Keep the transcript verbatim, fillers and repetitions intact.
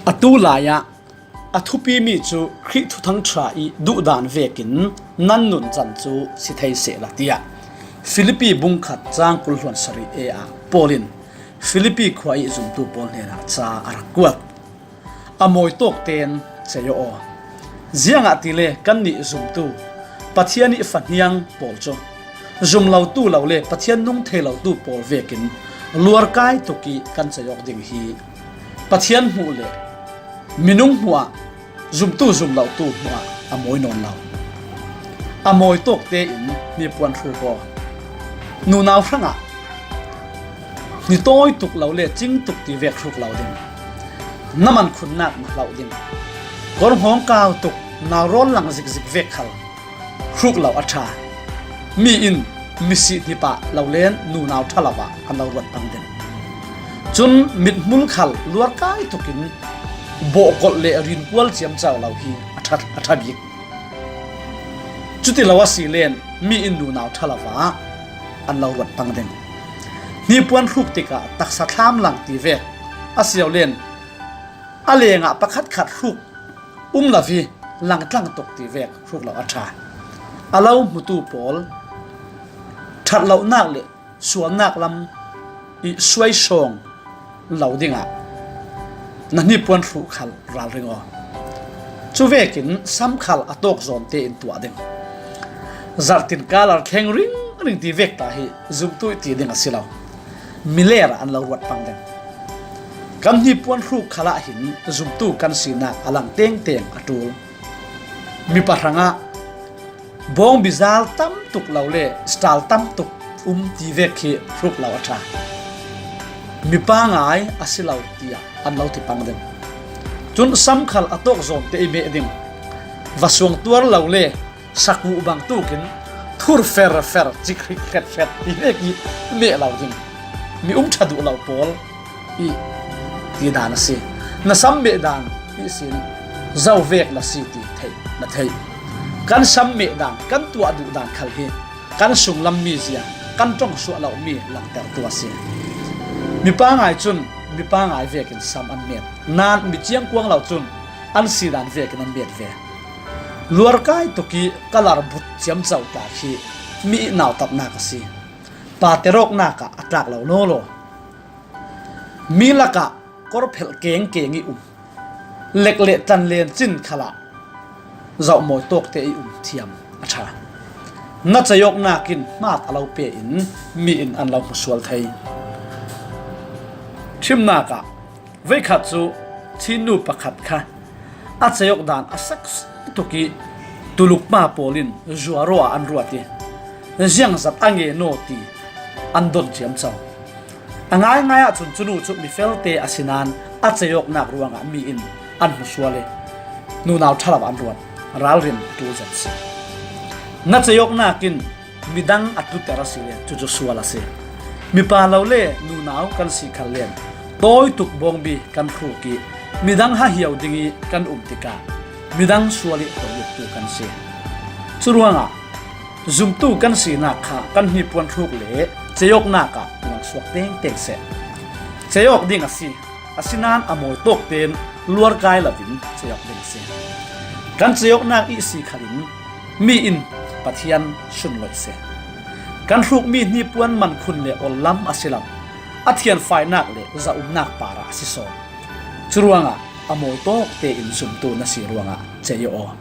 A tu lai-ah a thupimi cu Khrih thuthang ṭha i duhdan vekin nan nunzan cu si thei sehla, tiah Filipi bung khat cang kul hluan sarih e ah Paul in Filipi khua i zumtu pawl hnenah ca a rak kuat. A mawi tawk tein cei aw aw. Ziangahtile kannih zumtu Pathian i fahniang pawl cu zum lotu lo le Pathian nung thei lotu pawl vekin luarkai tuk i kan cei awk ding hi Pathian hmuh le minung hmuh ah, zumtu zum lotu hmuh ah a mawi nawn lo. A mawi tawk tein hnipuan hruk aw. Nunau hrangah ni tawi tuk lo le cing tuk ti vek hruk lo ding. Na man khunnak na hloh ding. Kawrhnawng kau tuk, nau rawl lang zikzik vek khal hruk lo a ṭha. Mi in misih hnip ah lo len nunau ṭha lo ah an lo ruat pang ding. Cun mithmul khal luarkai tukin bawhkolh le rinkual ciamco lo hi a ṭha, a ṭha bik. Cuti lo a si len mi in nunau ṭha lo ah an lo ruat pang ding. Hnipuan hruk tikah taksa thlam lang ti vek a si lo len a lengah pakhatkhat hruk um lo hi langtlang tuk ti vek hruk lo a ṭha. A lo hmutu pawl ṭhat lonak le sualnak lam i suaisawng lo dingah na hnipuan hruk khal ralring aw. Cuvekin sam khal a tawk zawn tein tuah ding. Zarhtin kalar thleng ringring ti vek ta hi zumtu i ti ding a si lo. Miler ah an lo ruat pang ding. Kan hnipuan hruk khalah hin zumtu kan sinak a lang tengteng a ṭul. Mipa hrangah bawngbi zal tam tuk lo le style tam tuk um ti vek hi hruk lo a ṭha. Mipa ngai a si lo tiah an lo ti pang ding. Cun sam khal a tawk zawn te i meh ding. Va suang tuar lo le sakuh bang tukin thur ferfer cik hrik hret hret ti vek i meh lo ding. Mi um ṭha duh lo pawl i ti dan a si. Na sam meh dan ihsin zo vek na si ti theih na theih. Kan sam meh dan, kan tuah duh dan khal hi kan sunglam mizia, kan ṭong suah lo mi langtertu a si. Mipa ngai cun mipa ngai vekin sam an met. Nain mi ciangkuang lo cun an si dan vekin an met ve. Luarkai tuk i kalar but ciamco ta khi mi i nautatnak a si. Pate rawknak ah a tlak lo nawl aw. Mi lakah kawrphelh kengkeng i um, lek le tlan len cin khalah zoh mawi tawk te i um thiam a ṭha. Na cei awknak in hmat a lo pe in mi in an lo hmusual thei. Ṭhimnak ah veikhat cu Chinnu pakhat kha a cei awk dan a sexy tuk i tuluk pa pawl in zuaraw ah an ruat i ziangzat a ngen aw ti an don ciamco. A ngaingai ahcun cunu cu mifelte a si nain a cei awknak ruangah mi in an hmusual i nunau ṭha lo an ruat, ralrin ṭul zet si. Na cei awknak in midang a tluter a si le cucu sual a si. Mipa lo le nunau kan si khal len tawi tuk bawngbi kan hruk i midang hahiau ding i kan um tikah midang sual i tawluktu kan si. Curuangah zumtu kan sinak kha kan hnipuan hruk le cei awknak ah langsuak tengteng seh. Cei awk ding a si, asinain a mawi tawk tein luarkai loin cei awk ding a si. Kan cei awknak ihsi khalin mi in Pathian sunloih seh. Kan hrukmi hnipuan mankhun le ollam a si lo, a thianfainak le zaumnak parah a si sawn. Curuangah a mawi tawk tein zumtu na si ruangah cei aw.